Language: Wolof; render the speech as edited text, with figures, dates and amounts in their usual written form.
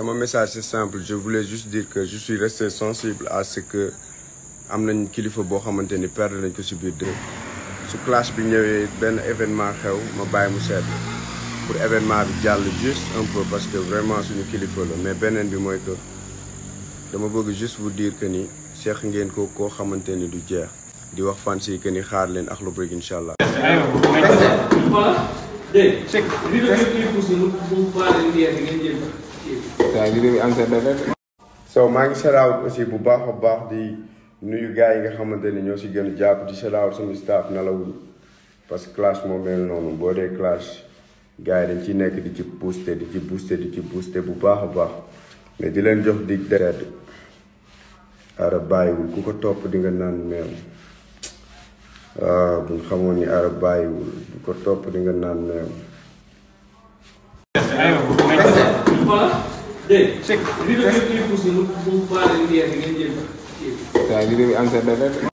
Mon message c'est simple, je voulais juste dire que je suis resté sensible à ce que am nañ kilifa boo xamante ni perdre nañ ko si biir dëkk su clash bi ñëwee benn événement xew ma bàyyi mu sedd pour événement bi jàll juste un peu parce que vraiment suñu kilifa la mais beneen bi mooy que dama bëgg juste vous dire que ni seex ngeen ko koo xamante ni du jeex di wax fan si que ni xaar leen Akhlou Brick incha allah. so maa ngi shout out aussi bu baax a baax di nuyu gars yi nga xamante ni ñoo si gën a jàpp di shout out suñu staff nalawul parce que clash moo mel noonu boo dee clash gars yi dañ ciy nekk di ci booster bu baax a baax mais di leen jox dig sedd aara bàyyiwul ku ko topp di nga naan meew waaw buñ xamoon ni aara bàyyiwul ku ko topp di nga naan meew. Dégg nga.